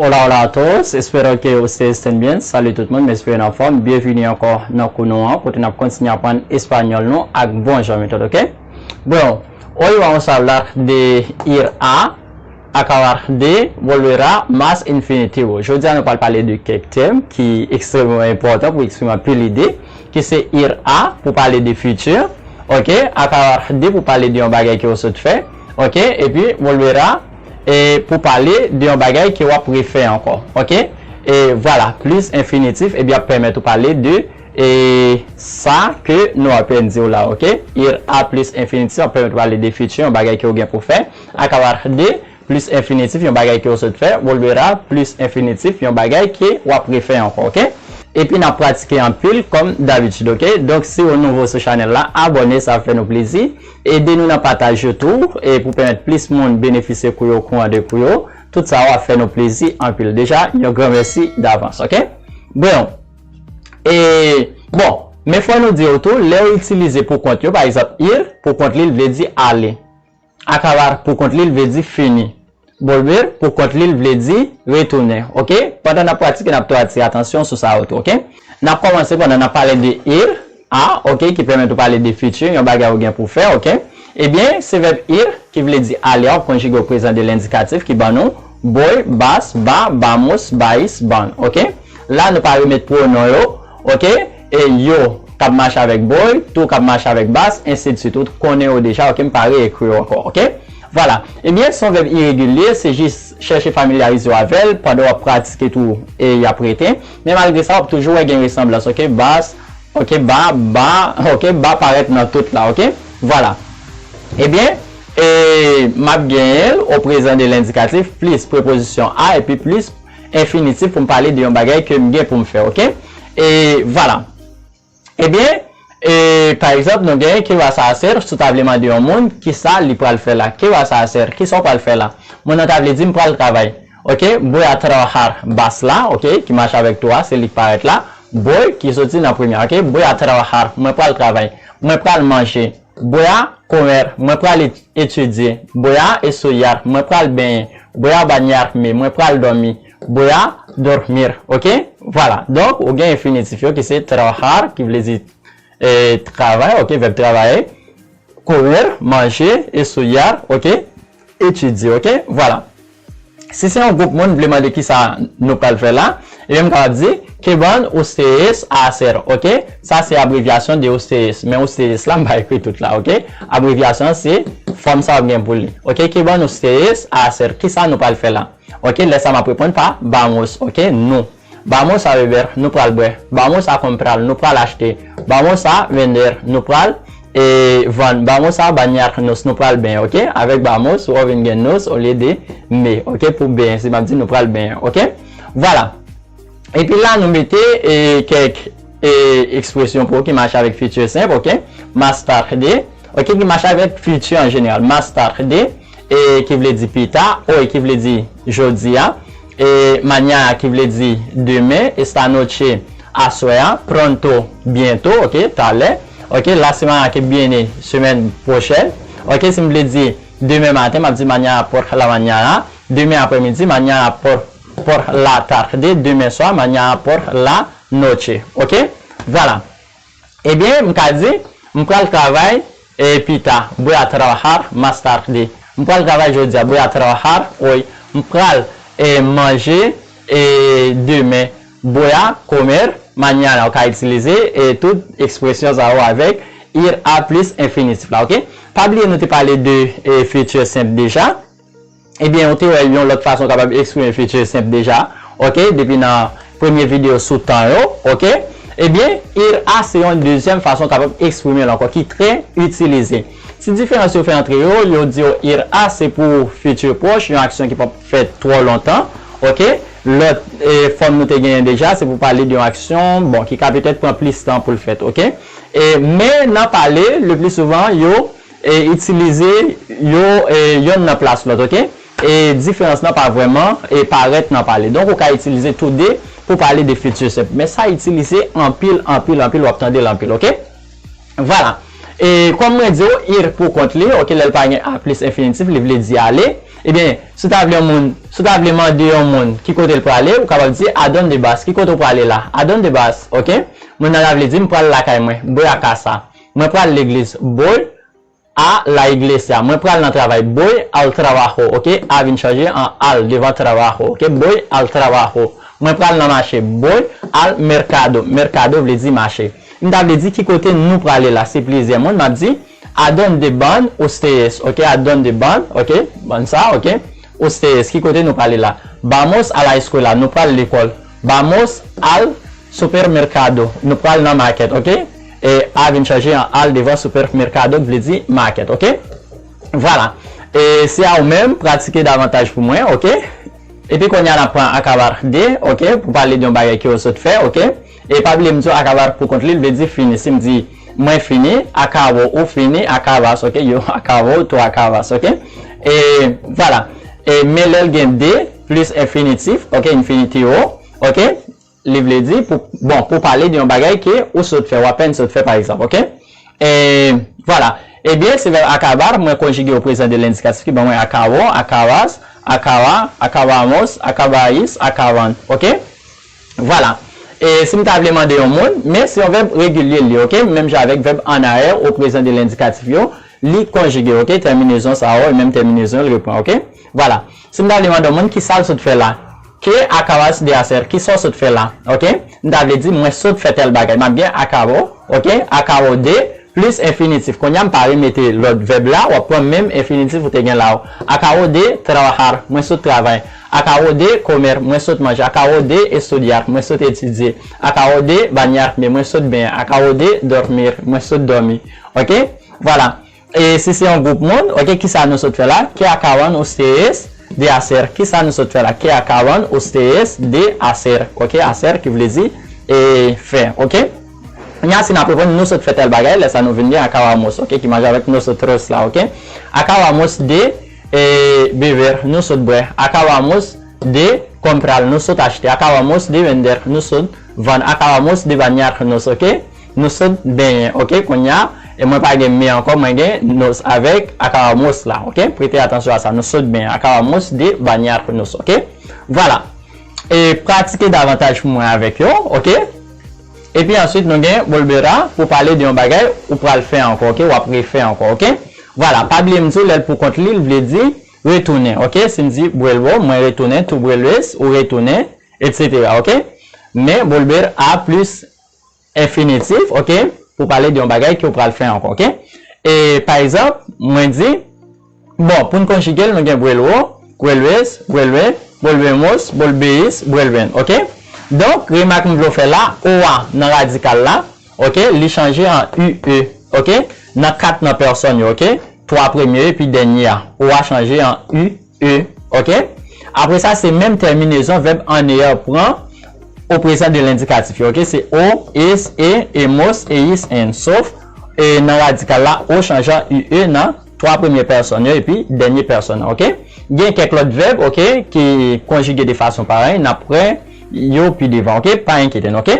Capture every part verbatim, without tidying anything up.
Hola, hola a todos, espero que ustedes estén bien. Salut tout moun, m espere n anfòm. Byenvini ankò nan kou nou an, kote n ap kontinye aprann espanyòl nou ak bon jan metòd, oke? Bon, hoy vamos a hablar de ir a, acabar de, volver a, más infinitivo. Jodi a nou pral pale de kèk tèm ki ekstrèmman enpòtan pou eksprime anpil ide, ki se ir a pou pale de futur, oke? Acabar de pou pale de yon bagay ke w sot fè, oke? Epi volver a, e pou pale de yon bagay ke w ap refè ankò, oke? E vwala, plis enfinitif, ebyen ap pèmèt ou pale de, e sa ke nou apèn di w la, oke? Ir a plis enfinitif ap pèmèt ou pale de futur, yon bagay ke w gen pou fè. Acabar de plis enfinitif, yon bagay ke w sot fè. Volver a plis enfinitif, yon bagay ke w ap refè ankò, oke? Epi n ap pratike anpil kòm dabitid, oke? Donk, si w nouvo sou chanèl la, abòne, sa ap fè nou plezi. Ede nou nan pataj yo tou, e pou pèmèt plis moun benefisye kou yo, kouran de kou yo. Tout sa w ap fè nou plezi anpil. Deja, yon gran mèsi davans, oke? Bon, e, bon, men fò nou di w tou, lè w itilize pou kont yo, pa egzanp, ir, pou kont li, l vle di ale. Acabar, pou kont li, l vle di fini. Volver, pou kont li, l vle di retounen, oke? Pandan n ap pratike, n ap tou atire atansyon sou sa yo tou, oke? N ap kòmanse pandan n ap pale de ir a, oke, ki pèmèt ou pale de futur, yon bagay ou gen pou fè, oke? Ebyen, se vèb ir, ki vle di ale a, w ap konjige o prezan de lendikatif ki ban nou boy, bas, ba, bamos, bais, ban, oke? La, nou pa remèt pwonon yo, oke? E yo k ap mache avèk boy, tou k ap mache avèk bas, ensidswit. Ou konnen yo deja, oke? M pa reekri yo ankò, oke? Vwala. Ebyen, se yon vèb iregilye, se jis chèche familyarize w avè l pandan w ap pratike tou e y ap rete. Men malgre sa, w ap toujou wè gen resanblans, oke? Bas, oke, ba, ba, oke, ba parèt nan tout la, oke? Vwala. Ebyen, e, m ap genyen l o prezan de lendikatif plis prepozisyon a epi plis enfinitif pou m pale de yon bagay ke m gen pou m fè, oke? E vwala. Ebyen, e, pa egzanp, nou genyen qué vas a hacer, si w ta vle mande yon moun kisa li pral fè la. Qué vas a hacer, kisa w pral fè la? Moun nan ta vle di m pral travay. Oke, voy a trabajar, bas la, oke, ki mache avèk tou a, se li k parèt la. Voy, ki soti nan premye a, oke? Voy a trabajar, mwen pral travay. Mwen pral manje. Voy a comer, mwen pral et- etidye. Voy a estudiar, mwen pral benyen. Voy a bañarme, mwen pral dòmi. Voy a dormir, oke? Vwala. Donk, ou gen enfinitif yo ki se trabajar, ki vle di, e, travay, oke, vèb travay. Comer, manje, estudiar, oke? Etidye, oke? Vwala. Si se yon gwoup moun vle mande kisa nou pral fè la, ebyen m kapab di, qué van ustedes a hacer, oke? Sa se abrevyasyon de ustedes, men ustedes la m pa ekri tout la, oke? Abrevyasyon se fòm sa w ap gen pou li. Oke, qué van ustedes a hacer, kisa nou pral fè la? Oke, lè sa m ap reponn pa vamos, oke, nou. Vamos a beber, nou pral bwè. Vamos a comprar, nou pral achte. Vamos a vender, nou pral, e, vann. Vamos a bañarnos, nou pral benyen, oke? Avèk vamos, ou vin gen nos olye de me, oke? Pou benyen, si m ap di nou pral benyen, oke? Vwala. Epi la, nou mete, e, kèk, e, ekspresyon pou ki mache avèk futur senp, oke? Más tarde, oke, ki mache avèk futur an jeneral. Más tarde, e, ki vle di pita, hoy, ki vle di jodi a, e, mañana, ki vle di demen, esta noche, aswè a, pronto, byento, oke, talè, oke, la semana que viene, semèn pwochèn, oke, si m vle di demen maten, m ap di mañana por la mañana, demen aprèmidi, mañana por, por la tarde, demen swa, mañana por la noche, oke, vwala. Ebyen, m ka di, m pral travay, e, pita, voy a trabajar más tarde. M pral travay jodi a, voy a trabajar hoy. M pral, e, manje, e, demen. Voy a comer mañana. Ou ka itilize, e, tout ekspresyon sa yo avèk ir a plis enfinitif la, oke? Pa bliye nou te pale de, e, futur senp deja. Ebyen, ou te wè yon lòt fason w kapab eksprime futur senp deja, oke, depi nan premye videyo sou tan yo, oke. Ebyen, ir a se yon dezyèm fason w kapab eksprime l ankò, ki trè itilize. Ti diferans yo fè antre yo, yo di w ir a se pou futur pwòch, yon aksyon ki p ap fèt twò lontan, oke. Lòt, e, fòm nou te genyen deja, se pou pale de yon aksyon, bon, ki ka petèt pran plis tan pou l fèt, oke. E, men nan pale, le pli souvan, yo e, itilize yo, e, yonn nan plas lòt, oke? E diferans lan pa vrèman, e, parèt nan pale. Donk, ou ka itilize tou de pou pale de futur senp. Men sa itilize anpil, anpil, anpil, w ap tande l anpil, oke? Vwala. E kòm mwen di w, ir pou kont li, ok, lè l pa gen a plis enfinitif, li vle di ale. Ebyen, si w ta vle yon moun, si w ta vle mande yon moun ki kote l prale, ou kapab di, a dónde vas, ki kote w prale la? A dónde vas, ok? Moun nan ta vle di, m pral lakay mwen, voy a casa. Mwen pral legliz, voy a la iglesia. Mwen pral nan travay, voy al trabajo, ok? A vin chanje an al devan trabajo, ok? Voy al trabajo. Mwen pral nan mache, voy al mercado. Mercado vle di mache. M ta vle di ki kote nou prale la, se plizyè moun, m ap di, a dónde van ustedes, ok? A dónde van, ok? Van sa, ok? Ustedes, ki kote nou prale la? Vamos a la escuela, nou pral lekòl. Vamos al supermercado, nou pral nan makèt, ok? E a vin chanje an al devan supermercado, k vle di makèt, ok? Vwala. E se a ou menm, pratike davantaj pou mwen, ok? Epi kounye a n ap pran acabar de, ok? Pou pale de yon bagay ke w sot fè, ok? E pa bliye m di w acabar pou kont li, l vle di fini. Si m di mwen fini, acabo, ou fini, acabas, ok? Yo acabo, tú acabas, ok? E vwala. E men lè l gen de plis enfinitif, ok? Infinitivo, ok? Li vle di, pou, bon, pou pale de yon bagay ke ou sot fè, w apèn sot fè, pa egzanp, ok? E, vwala. Ebyen, se vèb acabar, mwen konjige o prezan de lendikatif ki ban mwen acabo, acabas, acaba, acabamos, acabáis, acaban, ok? Vwala. E si m ta vle mande yon moun, men se yon vèb regilye li, ok? Menm jan avèk vèb en arrière o prezan de lendikatif yo, li konjige, ok? Tèminezon sa yo, e menm tèminezon yo, l repran, ok? Vwala. Si m ta vle mande yon moun, kisa l sot fè la? ¿Qué acabas de hacer? Kisa w sot fè la? Ok? M ta vle di, mwen sot fè tèl bagay. M ap gen acabo, ok? Acabo de, plis enfinitif. Kounye a, m pa remete lòt vèb la, w ap pran menm enfinitif ou te gen la. Acabo de trabajar, mwen sot travay. Acabo de comer, mwen sot manje. Acabo de estudiar, mwen sot etidye. Acabo de bañarme, mwen sot benyen. Acabo de dormir, mwen sot dòmi. Ok? Vwala. E si se yon gwoup moun, ok, kisa nou sot fè la? ¿Qué acaban ustedes de hacer? Kisa nou sot fè la? ¿Qué acaban ustedes de hacer? Ok, hacer ki vle di e, fè, ok? Kounye a, si n ap reponn, nou sot fè tèl bagay, lè sa nou vin gen acabamos, ok, ki manje avèk nosotros la, ok? Acabamos de e, beber, nou sot bwè. Acabamos de comprar, nou sot achte. Acabamos de vender, nou sot vann. Acabamos de bañarnos, ok? Nou sot benyen, ok? Kounye a, e mwen pa gen me ankò, mwen gen nos avèk acabamos la, ok? Prete atansyon a sa, nou sot benyen. Acabamos de bañarnos, ok? Vwala. E pratike davantaj pou mwen avèk yo, ok? Epi answit, nou gen volverá pou pale de yon bagay ou pral fè ankò, ok? W ap refè ankò, ok? Vwala, pa bliye m di w, lè l pou kont li, l vle di retounen, ok? Si m di vuelvo, mwen retounen, tú vuelves, ou retounen, etsetera, ok? Men volver a plis enfinitif, ok? Pou pale de yon bagay ke w pral fè ankò, ok? E, pa egzanp, mwen di, bon, pou n konjige l, nou gen vuelvo, vuelves, vuelven, volvemos, volvéis, vuelven, ok? Donk, remak m vle w fè la, o a nan radikal la, ok? Li chanje an u e, ok? Nan kat nan pèsòn yo, ok? Twa premye yo epi dènye a, o a chanje an u e, ok? Apre sa, se menm tèminezon vèb en arrière pran o prezan de lendikatif yo, ok? Se o, es, e, emos, eis, en. Sof, e, nan radikal la, o chanje an u e nan twa premye pèsòn yo epi dènye pèsòn an, ok? Gen kèk lòt vèb, ok, ki konjige de fason parèy, n ap wè yo pi devan, ok? Pa enkyete n, ok?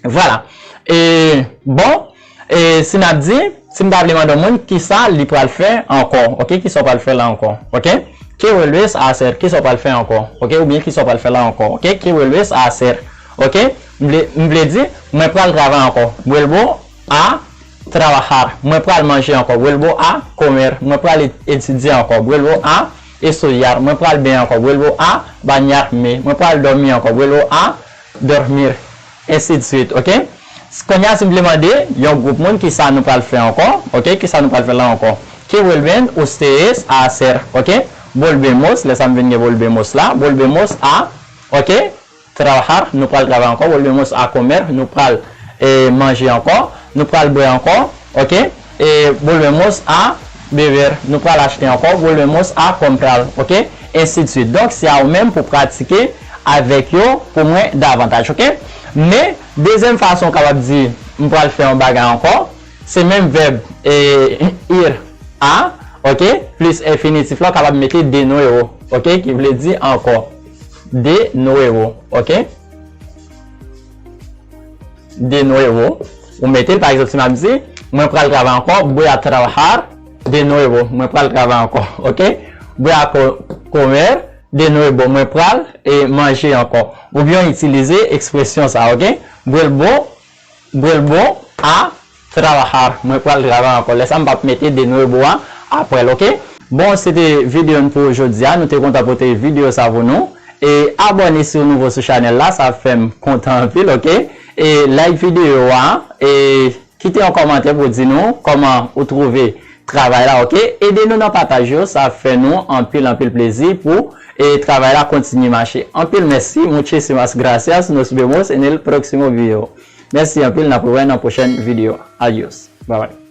Vwala. E, bon, e, si n ap di, si m ta vle mande yon moun, kisa li pral fè ankò? Ok, kisa w pral fè la ankò? Ok? ¿Qué vuelves a hacer? Kisa w pral fè ankò? Ok, oubyen kisa w pral fè la ankò? Ok, ¿qué vuelves a hacer? Ok, m vle, m vle di, mwen pral travay ankò. Vuelvo a trabajar. Mwen pral manje ankò. Vuelvo a comer. Mwen pral et-, etidye ankò. Vuelvo a estudiar. Mwen pral benyen ankò. Vuelvo a bañarme. Mwen pral dòmi ankò. Vuelvo a dormir, ensidswit, ok? Kounye a, si m vle mande yon gwoup moun, kisa nou pral fè ankò, ok? Kisa nou pral fè la ankò? ¿Qué vuelven ustedes a hacer? Ok? Volvemos, lè sa m vin gen volvemos la. Volvemos a, ok? Trabajar, nou pral travay ankò. Volvemos a comer, nou pral, e, manje ankò. Nou pral bwè ankò, ok? E volvemos a beber, nou pral achte ankò. Volvemos a comprar, ok? Ensidswit. Donk, se a ou menm pou pratike avèk yo pou mwen davantaj, ok? Men, dezyèm fason w kapab di, m pral fè yon bagay ankò, se menm vèb, e, ir a, ok? Plis enfinitif la, w kapab mete de nuevo, ok? Ki vle di ankò. De nuevo, ok? De nuevo. Ou mete l, pa egzanp, si m ap di, Mwen pral travay ankò. Voy a trabajar de nuevo. Mwen pral travay ankò. Ok? Voy a co- comer de nuevo. Mwen pral e manje ankò. Oubyen itilize ekspresyon sa, ok? Vuelvo, vuelvo a trabajar. Mwen pral travay ankò. Lè sa m p ap mete de nuevo a apre l, ok? Bon, se te videyo n pou jodi a. Nou te kontan pote videyo sa pou nou. E abòne si w nouvo sou chanèl la, sa ap fè m kontan anpil, ok? E like videyo a, e kite yon kòmantè pou di nou kòman ou twouve travay la, ok? Ede nou nan pataj yo, sa ap fè nou anpil, anpil plezi pou e travay la kontinye mache. Anpil mèsi, muchísimas gracias, nos vemos en el próximo video. Mèsi anpil, n ap rewè nan pwochèn videyo. Adios. Bye bye.